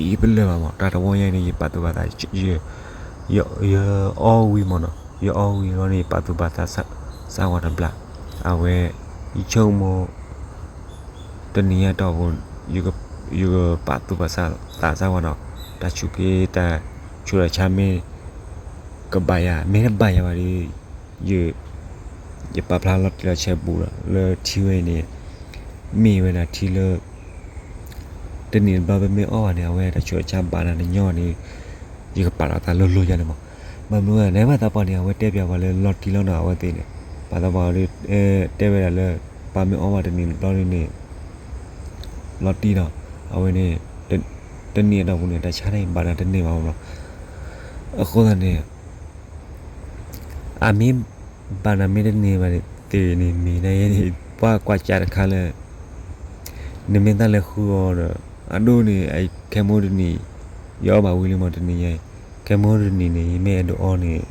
ယပလၢၢ်ဘၣ်မး တၢ်တဝီညါန့ၣ် ယပာ်သူၣ်ပာ်သး ယအီဝံၤမးနီၤ, ယအီဝံၤလီၤန့ၣ် ယပာ်သူၣ်ပာ်သးစၢ်ဝဲတဘျီ, အဝဲ ယဆိကမိၣ် တနံၤညါတီၢ်ပူၤ ယကပာ်သူၣ်ပာ်သးစၢ်ဝဲနီၤ, တၢ်ဆူၣ်က့ တၢ်ဆူးတၢ်ဆါမ့ၢ် ကဘၣ်ယၤ မ့ၢ်တဘၣ်ယၤဘၣ်ဒီး ယ ယပာ်ဖျါလီၤတံၢ်လီၤဆဲးဘူးလီၤ လၢထံဝဲအံၤန့ၣ် မ့ၢ်ဝဲဒၣ်ထံလၢ တနံၣ်တဘျီပမ့ၢ်အီဘၣ်န့ၣ် အဝဲတၢ်ဆူးတၢ်ဆါဘၣ်နၤတညီန့ၣ် ယကပာ်လီၤသးလိၤလိၤယၤန့ၣ်မး, ဘၣ်မနုၤလဲၣ် နမ့ၢ်သးပှၢ်န့ၣ် အဝဲတဲပၠးပှၤလၢလီၤတံၢ်လီၤနီၤ အဝဲသ့ၣ်န့ၣ် ပှၤသးပှၢ်တဲဝဲဒၣ်လၢ ပှၤမ့ၢ်အီဘၣ်တနံၣ်တဘျီန့ၣ် လီၤတံၢ်နီၤ အဝဲန့ၣ် တနံၣ်အတီၢ်ပူၤန့ၣ် တၢ်ဆါန့ၣ်ဘၣ်နၤတန့ၢ်ဘၣ်မးလီၤ, အဃိသတးန့ၣ် အမ့ၢ်ဘၣ်နၤမ့ၢ်တန့ၢ်ဘၣ်သ့ၣ်န့ၣ်မ့ၢ်နၤယဲန့ၣ် ပှၤကွၢ်ကၢ်တခါလၢ နမ့ၢ်သးလဲၤဃုအီၤဒီး အဒိန့ၣ် ခဲမုၢ်တနံၤ ယအီဘၣ်ဝံၤလံမးတနံၤညါအံၤ ခဲမုၢ်တနံၤန့ၣ် ယမ့ၢ်အဲၣ်ဒိးအီန့ၣ်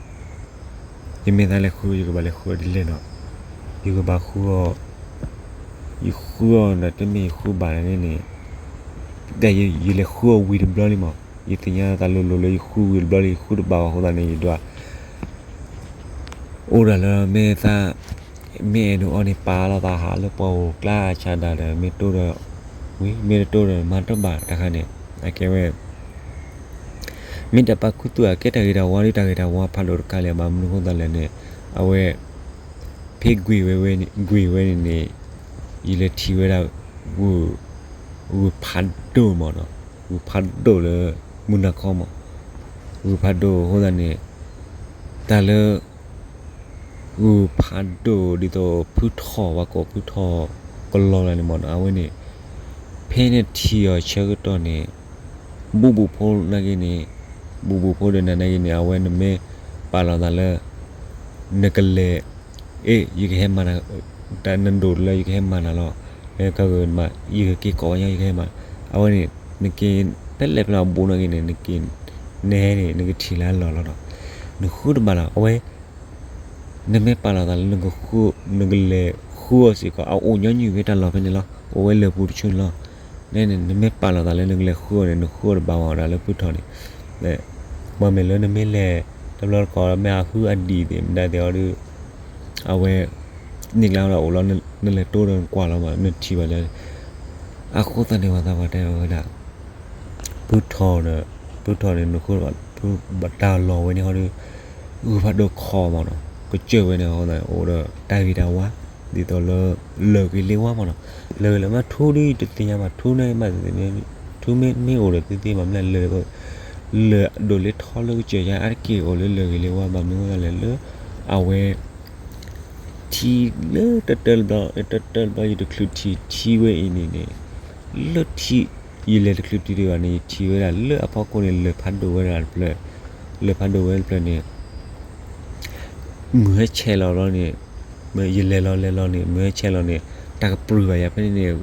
ယမ့ၢ်သးလဲၤဃု ယကဘၣ်လဲၤဃုအီၤဒ်လဲၣ်နီၤ, ယကဘၣ်ဃုအီၤ ယဃုအီၤဒီး တမ့ၢ်ယဃုဘၣ်န့ၣ်န့ၣ် ဒီးယလဲၤဃုအီၤဝံၤတဘျီလံမး, ယသ့ၣ်ညါသးလိၤလိၤလၢယဃုဝံၤတဘျီလံ ယဃုတဘၣ်ဘၣ်အဃိသတးန့ၣ် ယဒွး အိၣ်ဒၣ်လၢမ့ၢ်သး မ့ၢ်အဲၣ်ဒိးအီန့ၣ် ပာ်လီၤသးဟးလၢပှၤဂီၢ်ကျါဆးဒးဒီး မ့ၢ်တိၢ်ဒီး ဝံၤ မ့ၢ်တတိၢ်ဒီး မၤတဘၣ်တခါန့ၣ် အကဲဝဲ မ့ၢ်တၢ်ပာ်ခူသူၣ်အကဲတၢ်ဂ့ၤတၢ်ဝါဒီး တၢ်ဂ့ၤတၢ်ဝါဖးဒိၣ်တခါလၢၤ ဘၣ်မနုၤအဃိသတးလဲၣ်န့ၣ် အဝဲ ဖဲကွံာ်ဝဲန့ၣ် ကွံာ်ဝဲန့ၣ်န့ၣ် ယလဲၤထံၣ်ဝဲဒၣ် ဂုၢ်ဖးဒိၣ်မးနီၤ, ဂုၢ်ဖးဒိၣ်လၢ မုၢ်နၤခီမး, ဂုၢ်ဖးဒိၣ်အဃိသတးန့ၣ် တၢ်လၢ ဂုၢ်ဖးဒိၣ်ဒ်သိးဖုထီၣ် ပှၤကိးဖုထီၣ်ကလီလၢ်န့ၣ်မးနီၤ အဝဲန့ၣ် ဖဲနထံၣ်အီၤဆၢကတီၢ်န့ၣ် ဘူးဘူးဖိနာ်က့န့ၣ် ဘူးဘူးဖိဒီးနၤနာ်က့န့ၣ် အဝဲနမ့ၢ်ပာ်လီၤသးလၢ နကလဲၤ အ့ ယကဟဲမၤနၤ တၢ်နဒိၣ်လၢယကဟဲမၤနၤလီၤ လၢကဂၢၢ်မး ယကက့ၤကိးဝဲညါ ယကဟဲမၤ အဝဲန့ၣ် နက့ၤ ဖဲလဲၣ်ဖဲလဲၣ်အဘူးနာ်က့န့ၣ် နက့ၤ နဟဲန့ၣ် နကထံၣ်လၢအလီၢ်လီၤနီၤ နဃုတဘၣ်လီၤ အဝဲ နမ့ၢ်ပာ်လီၤသးလၢ နကလဲၤဃုအီၤစ့ၢ်ကီး အအိၣ်ညီနုၢ်ဖဲတၢ်လီၢ်ဖဲန့ၣ်လီၤ အိၣ်ဝဲလၢာ်ပူၤတဆူန့ၣ်လီၤ န နမ့ၢ်ပာ်လီၤသးလၢနကလဲၤဃုအီၤန့ၣ် နဃုအီၤတဘၣ်ဝဲဒၣ်လၢဖုထီၣ်န့ၣ် ဘၣ်မ့ၢ်လၢနမ့ၢ်လဲၤ တဘျီတခီၣ်မ့ၢ်အဟုအဒံၣ်သ့ၣ်မတၤသ့ၣ်အီၤဒီး အဝဲ န့ၢ်ကျါဒီးအိၣ်လီၤ နလဲၤတိၢ်ဒီးနကွၢ်လီၤမး နထံၣ်ဘၣ်လၢ အဃိသတးန့ၣ် ပှၤသးပှၢ်တဲဝဲဒၣ် ဖုထီၣ်ဒီး ဖုထီၣ်န့ၣ် နဃုဘၣ်တၢ်လီၢ်ဝဲန့ၣ်ဟီဒီး ဂုၢ်ဖးဒိၣ်ခီမးနီၤ ကစၢၢ်ဝဲန့ၣ် အိၣ်ဒီးတၢ်ဂ့ၤတၢ်ဝါ ဒ်သိးလၢ လၢၢ်က့ၤလ့ဝါမးနီၤ, လၢၢ်က့ၤလၢမ့ၢ်ထူဒ်တသ့ၣ်ညါဘၣ် ထူန့ၣ်မး ထူမ့ၢ်မ့ၢ်အိၣ်ဒီးသ့သ့မး မ့ၢ်လၢၢ် လၢၢ်အဒိးလၢထီလၢကစၢၢ်ယါအါတက့ၢ်အိၣ်လၢလၢၢ်က့ၤလ့ဝါ ဘၣ်မနုၤအဃိသတးလဲၣ်လၢ အဝဲ ထံလၢတၢတၢတဘျီ တၢတၢတဘျီ ယတချုးထံၣ်ထံဝဲအံၤန့ၣ်န့ၣ် လၢထံ ယလဲၤတချုးထံဒံးဘၣ်န့ၣ် ယထံၣ်ဝဲဒၣ်လၢအဖီခိၣ်န့ၣ် လၢၢ်ဖးဒိၣ်ဝဲဒၣ်တဖျၢၣ်, လၢၢ်ဖးဒိၣ်ဝဲတဖျၢၣ်န့ၣ် မုၢ်ဟဲဆဲးလီၤဘျီန့ၣ်, ယလဲၤလီၤလဲၤလီၤန့ၣ် မုၢ်ဟဲဆဲးလီၤန့ၣ် တၢ်ကပြုၢ်ဘၣ်ယၤဖဲန့ၣ်န့ၣ်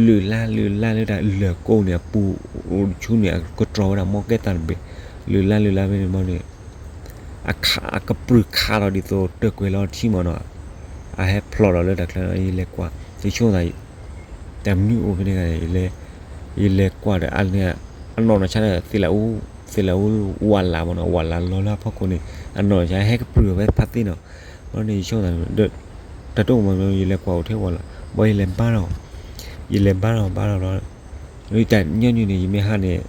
လုၢ်လၢ်လုၢ်လၢ်လၢတၢ်လၢၢ်ကိၣ်န့ၣ် အပူၤအိၣ်တဆူန့ၣ် အကတြီဝဲဒၣ်မီၢ်ကဲသးတဘ့ၣ်, လုၢ်လၢ်လုၢ်လၢ်ဖဲန့ၣ်ဘျီန့ၣ် အခး အကပြုၢ်ခးလီၤဒ်သိးတၢၢ်ကွဲၤလီၤထံမးနီၤ, အဟဲဖျိးလီၤလၢတၢ်ချၢန့ၣ် ယလဲၤကွၢ် ယဆိသး တၢ်မနုၤအိၣ်ဖဲန့ၣ်ဂၤန့ၣ် ယလဲၤကွၢ်ဒီး အနီၢ်နီၢ်ဆါန့ၣ် သ့ၣ်လၢအူ သ့ၣ်လၢအူဝးလးမးနီၤ, ဝးလးလီၤလၢအဖီခိၣ်န့ၣ် အနီၢ်နီၢ်ဆါ ဟဲကပြုၢ်ဝဲဖးသ့နီၤ, ဘျီန့ၣ် ယဆိသး တၢ်တအိၣ်မး ယလဲၤကွၢ်အိၣ်ထဲဝးလး ဘျီယလဲၤဘါထီၣ် ယလဲၤဘါထီၣ်ဘါထီၣ်ဘျီ တၢ်ညီနုၢ်န့ၣ် ယမ့ၢ်ဟးန့ၣ်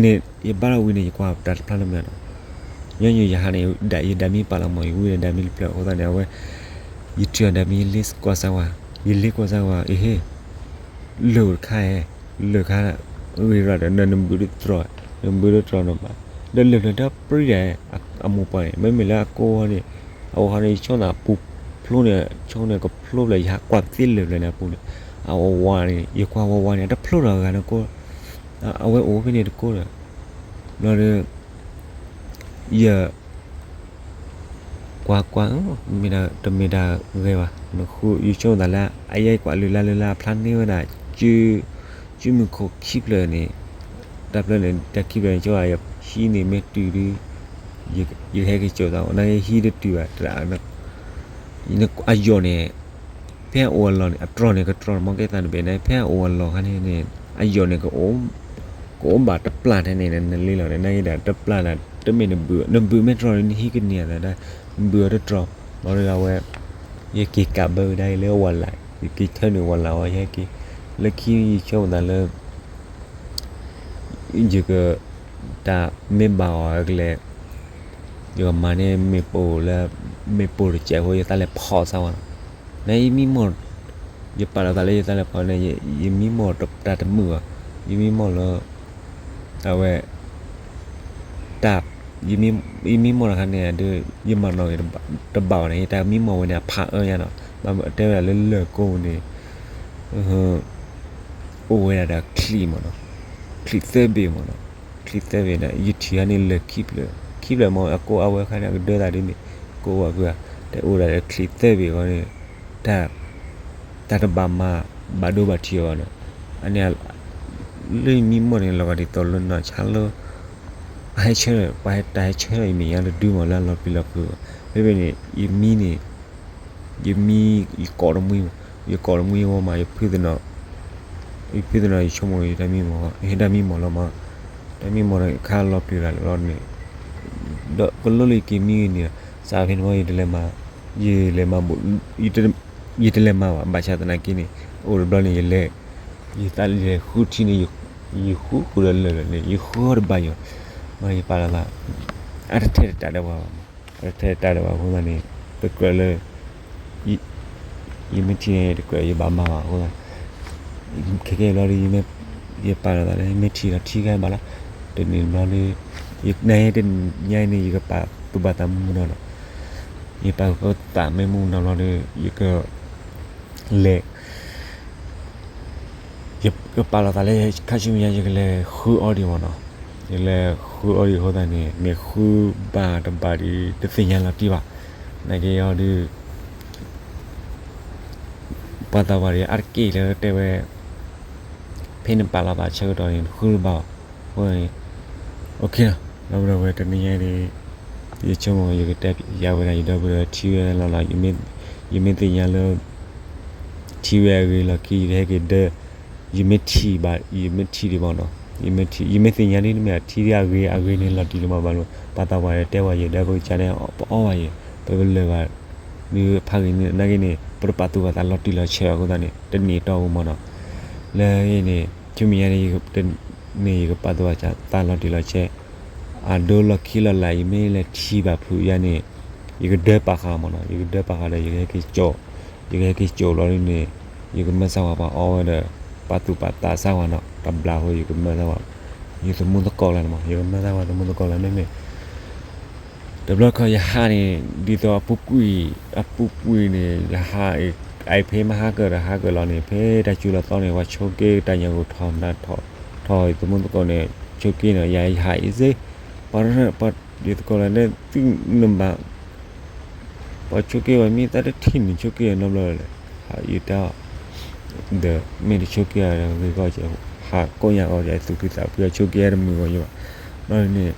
န့ၣ် ယဘါထီၣ်ဝံၤန့ၣ် ယကွၢ်တၢ်တဖျါလၢမ့ၢ်နီၤ, ညီနုၢ်ယဟးန့ၣ် ယဒၣ်မံပာ်လီၤမး ယဝံဒီးဒၣ်မံတဖျၢၣ်အဃိသတးန့ၣ် အဝဲ ယထံၣ်အီၤဒၣ်မံ ယလ့ကွၢ်စၢ်ဝဲ, ယလ့ကွၢ်စၢ်ဝဲ အဟ့ လၢၢ်တခါဧဲ, လၢၢ်ခါ ဂ့ၤရၣ်ဒီး နဘုးတတြီၤ, နဘုးတတြီၤနီၤဘၣ်, ဒီးလၢၢ်ဖျၢၣ်ဒီးပြံဒၣ် အမိၢ်ပှၢ်န့ၣ် မ့မ့ၢ်လၢအကိးဝဲန့ၣ် အဝဲဟီန့ၣ် ယဆိသးပူၤဖျိန့ၣ် ဆိန့ၣ်ကဖျိဖျၢၣ် ယဟးကွၢ်သ့လၢၢ်ဖျၢၣ်န့ၣ်အပူၤန့ၣ် အဝဲဝါန့ၣ် ယကွၢ်ဝဲဝါန့ၣ် အတဖျိထီၣ်ဂၤနီၤကိး အဝဲအိၣ်ဖဲန့ၣ်တကိးဒီး ဘျီဒီး ယ ကွၢ်ကွၢ် တမ့ၢ်တၢ်ဂ့ၤဘၣ်, ယဆိသးလၢ အယဲကွၢ်လုၢ်လၢ်လုၢ်လၢ် အဖျါန့ၢ်ဝဲဒၣ် စုမုၢ်ခိၣ်ခံဖျၢၣ်န့ၣ်, တၢ်ဖျၢၣ်န့ၣ် တၢ်ခံဖျၢၣ်န့ၣ် ကၠီဟံးန့ၣ်မ့ၢ်တုၤဒီး ယဟဲက့ၤစိာ်သး နာ်က့ဟံးတတုၤဘၣ် တဒၣ် အယီၢ်န့ၣ် ဖဲအအိၣ်အလီၢ်န့ၣ် အတြီၤန့ၣ် ကတြီၤမီၢ်ကဲသးတဘ့ၣ်န့ၣ် ဖဲအအိၣ်အလီၢ်ခါန့ၣ်န့ၣ် အယီၢ်န့ၣ် ကအိၣ်ဘၣ်တပျၢ်ထဲန့ၣ် နလ့လီၤန့ၣ် နာ်က့ဒီး တပျၢ်ဒၣ် တမ့ၢ်နဘုး နဘုးမ့ၢ်တြီၤန့ၣ် နဟံးကန့ၢ်အသးဒၣ် နဘုးအီၤတတြီၤ ဘျီဒီးအဝဲ ယက့ၤကးဘၢကဒါအံၤလၢဝၤလး ယက့ၤထၢနုာ်ဝၤလးဝဲ ယဟဲက့ၤ လၢခံယဆိကမိၣ်သးလၢ ယက တၢ်မ့ၢ်ဘၣ်အီၤအကလဲၣ် ယကမၤန့ၢ်မ့ၣ်ပိၢ်လၢ မ့ၣ်ပိၢ်တစဲးဖိ ယသးလဲၤဖီၣ်စၢ်ဝဲနီၤ, နယမံမီၢ် ယပာ်လီၤသးလၢယသးလဲၤဖီၣ်န့ၣ် ယမံမီၢ်တၢ်တမုာ်ဘၣ်, ယမံမီၢ်လၢ အဝဲ တၢ် ယမံမီၢ်တခါန့ၣ်ဒီး ယမၤနီၣ်ဂ့ၤတဘၣ်ဘၣ်န့ၣ် ယတၢ်မံမီၢ်ဝဲန့ၣ် အဖးအၢညါနီၤ, ဘၣ်တဲဝဲဒၣ်လၢလၢၢ်ကိၣ်န့ၣ် အိၣ်ဝဲဒၣ်ဒီးချံမ့ၢ်နီၤ, ချံသၢဘ့ၣ်မ့ၢ်နီၤ, ချံသၢဘ့ၣ်န့ၣ် ယထံၣ်ဟါန့ၣ်လၢၢ်ခံဖျၢၣ်, ခံဖျၢၣ်မ့ၢ်အကိးအဝဲခါန့ၣ် အကဒၢသးဒ်န့ၣ်, ကိးဝဲဖုဧါ, တအိၣ်ဒၣ်လၢချံသၢဘ့ၣ်ဃီန့ၣ် တၢ် တၢ်တဘၣ်မၤ ဘၣ်ဒိဘၣ်ထံးအီၤဘၣ်နီၤ, အန့ၣ် လၢယမံမီၢ်န့ၣ် လီၤဂာ်ဒ်သိးလၢနီၢ်ဆါလၢ အဟဲဆၢထၢၣ် ပှၤဟဲတၢ်ဟဲဆၢထၢၣ်ယမဲာ်ညါတဒုမ့ၢ်လၢအလီၤပျံၤလီၤဖုး, ဖဲဖဲန့ၣ် ယမံန့ၣ် ယမံ ယကိးတမှံ ယကိးတမှံဝဲမး ယဖုသနီၣ် ယဖုသနီၣ် ယဆိကမိၣ် ယတၢ်မံမီၢ် ယတၢ်မံမီၢ်လီၤမး, တၢ်မံမီၢ်ခါလီၤပျံၤလီၤန့ၣ် ဒီးကလိလၢယက့ၤမံဂ့ၤန့ၣ် စးဖဲန့ၣ်မး ယတလဲၤမၤ ယလဲၤမၤ ယတလဲၤမၤဘၣ် ဘၣ်ဆၣ်သနာ်က့န့ၣ် အိၣ်တဘျီန့ၣ် ယလဲၤ ယသးလဲၤဃုထံန့ၣ် ယဃုဃုာ်ဒီးလၢာ်လၢာ်န့ၣ် ယဃုအီၤတဘၣ်ယီၤ, မ့ၢ်ယပာ်လီၤသး အတထဲတတၢ်ဒီးပှၤဘၣ်မး, အတထဲတတၢ်ဒီးပှၤအဃိသတးန့ၣ် တကြၢးလၢ ယမ့ၢ်ထံၣ်န့ၣ် တကြၢးယဘၣ်မၤဘၣ်အဃိသတး ခဲကဲဘျီဒီး ယပာ်လီၤသးလၢ ယမ့ၢ်ထံၣ်ဒီးထံဂၤဘၣ်လီၤ, တနံၤဘျီဒီး နတနံၤညါအံၤန့ၣ် ယကပာ်သူၣ်ပာ်သးမူမူနီၤလီၤ, ယပာ်သူၣ်ပာ်သးမ့ၢ်မူနီၤလီၤဒီး ယက လဲၤ ယကပာ်လီၤသးလၢ ခါဆူမဲာ်ညါ ယကလဲၤဃုအီၤဒံးမ့ၢ်နီၤ, ယလဲၤဃုအီၤဒံးအဃိသတးန့ၣ် မ့ၢ်ဃုဘၣ်တဘၣ်ဒီး တသ့ၣ်ညါလီၤတံၢ်ဘၣ်, နာ်က့အီၤဒီး ပှၤသးပှၢ်ဒီးအါတက့ၢ်လၢတဲဝဲ ဖဲနပာ်လီၤသးဆၢကတီၢ်န့ၣ် နဃုတဘၣ်ဘၣ်, အဃိန့ၣ် OK နီၤ, ဒီပုၢ်ဒီဝဲၢ်တနံၤညါအံၤန့ၣ် ယဆိကမိၣ်ယကတဲယၤဝဲဒၣ် ယဒီပုၢ်ဒီဝဲၢ်ထံဝဲလီၤလီၤ, ယမ့ၢ်သ့ၣ်ညါလၢ ထံဝဲအဂ့ၤလီၢ်ခံ ယကဟဲက့ၤဒၢ ယမ့ၢ်ထံၣ်ဘၣ် ယမ့ၢ်ထံၣ်ဒံးမ့ၢ်နီၤ, ယမ့ၢ်ထံၣ် ယမ့ၢ်သ့ၣ်ညါဒ်န့ၣ်မ့ၢ် ထံဒ်အဂ့ၤ အဂ့ၤန့ၣ်လီၤတံၢ်လီၤမးဘၣ်လီၤ, ပှၤသးပှၢ်တဲဝဲယဲ ဒီပုၢ်ကစၢ်န့ၣ် ပအီၣ်ဝဲယဲ ပပလၢၢ်ဘၣ် ဒ်ဖးဂ့ၤန့ၣ် နာ်က့န့ၣ် ပတပာ်သူၣ်ပာ်သးလီၤတံၢ်လီၤဆဲးအဃိသတးန့ၣ် တနံၤအတီၢ်ပူၤမ့ၢ်နီၤ, လၢအံၤန့ၣ် ဆူမဲာ်ညါန့ၣ် န့ၣ်ယကပာ်သူၣ်ပာ်သးလီၤတံၢ်လီၤဆဲး အဒိလီၢ်ခံလီၤလး ယမ့ၢ်လဲၤထံၣ်ဘၣ်ဖုးယါန့ၣ် ယကဒၢပာ်ဃာ်မးနီၤ, ယကဒၢပာ်ဃာ်ဒီး ယကဟဲက့ၤကၠိာ်, ယကဟဲက့ၤကၠိာ်လီၤဒ်န့ၣ်, ယကမၢသၣ်ဝါပှၤအီဝဲဒီး ပာ်သူၣ်ပာ်သးသၣ်ဝါနီၤ, တဘျီဃီယကမၢသၣ်ဝါ, ယသမူသကိးလၢန့ၣ်မး, ယကမၢသၣ်ဝါသမူသကိးလၢမ့မ့ၢ် တဘျီခီယဟးန့ၣ် ဒ်သိးအပူၤကွံာ်, အပူၤကွံာ်န့ၣ် ယဟး, အအံၤဖဲမဟါကၢၢ်ဒီး ဟါကၢၢ်လီၤန့ၣ် ဖဲတၢ်စူၤလီၤသီန့ၣ် ပှၤဆိးက့တၢ်ညၣ်ဂိၢ်ထီၣ်နၢ်ထီၣ်, ထီၣ်သမူသကိးန့ၣ် ဆိးက့န့ၣ် ယဟးအံၤစ့, ပှၤ, ပှၤဒ်သကိးလၢန့ၣ် သုနဘၣ် ပှၤဆိးက့ဝဲမ့ၢ်သးတထံၣ်န့ၣ် ဆိးက့နီတဘျီလၢ်, ယတဲအီၤ, ဒီးမ့ၢ်တဆိးက့အီၤဂ့ၤကီၢ်ကဲ, ဟးကိးညၣ်အီၤကဲ သူၣ်က့သးပှ့ၤအဆိးက့တမုာ်ဂီၢ်ယဘၣ်, ဘျီန့ၣ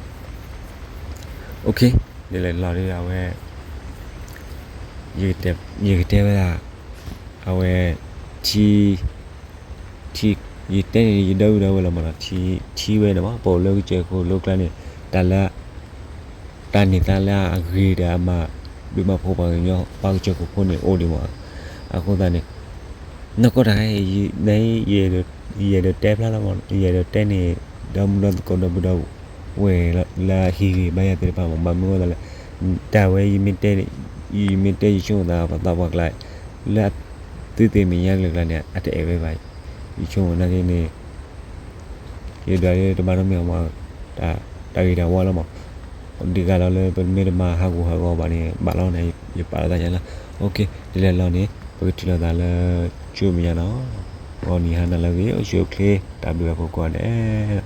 ်, ဒ်လဲၣ်လီၤဒ်အဝဲ ယကတဲဝဲဒၣ်, အဝဲ, ထံ, ထံ, ယတဲန့ၣ် ယဒီပုၢ်ဒီဝဲၢ်လီၤမးနီၤ, ထံဝဲန့ၣ်မး ပအိၣ်လၢကစၢၢ်ခိၣ်လိကျါန့ၣ်, တၢ်လၢ, တၢ်န့ၢ်သါလၢအဂ့ၤဒီးအမၤဒုးမၤဖှိၣ်ပှၤကညီ ပှၤကစၢၢ်ခိၣ်ဖိန့ၣ်အိၣ်ဒံးမး, အဃိသတးန့ၣ်, နီၢ်ကီၢ်တၢ်ဟဲ, ယအဲၣ်ဒိးတဲဖျါလီၤမး, ယအဲၣ်ဒိးတဲန့ၣ်, ဒီမုၢ်ဒီသကိးဒီပုၢ်ဒီဝဲၢ်လၢအဟံးဂ့ၤဘါယွၤသ့ၣ်တဖၣ်မး ဘၣ်မနုၤအဃိသတးလဲၣ်, တၢ်ဝဲ ယမ့ၢ်တဲယဆိကမိၣ်သးပှၤသးပှၢ်ကျါ, လၢအသုသ့ၣ်မဲာ်ညါကလုာ်ကျါန့ၣ် အတအဲၣ်ဝဲဘၣ်, ယဆိကမိၣ်နာ်က့န့ၣ် ယဒွးလၢတဘၣ်နီတမံၤအမး, တၢ်ဂ့ၤတၢ်ဝါလီၤမး, ဒ်ဂၤလီၤလၢပမ့ၢ်တမၤဟးဂူာ်ဟးဂီၤဘၣ်န့ၣ် ဘၣ်လီၤန့ၣ် ယပာ်လီၤသးယါလီၤ, ဒ်လဲၣ်လီၤန့ၣ် ပကထံၣ်လိာ်သးလၢ ကၠိမံၤညါနီၤ, ဂီၤနံၤဟါနၤလၢအဂ့ၤ အိၣ်ဆူၣ်အိၣ်ချ့ တၢ်ဘျုးအဖီခိၣ်န့ၣ်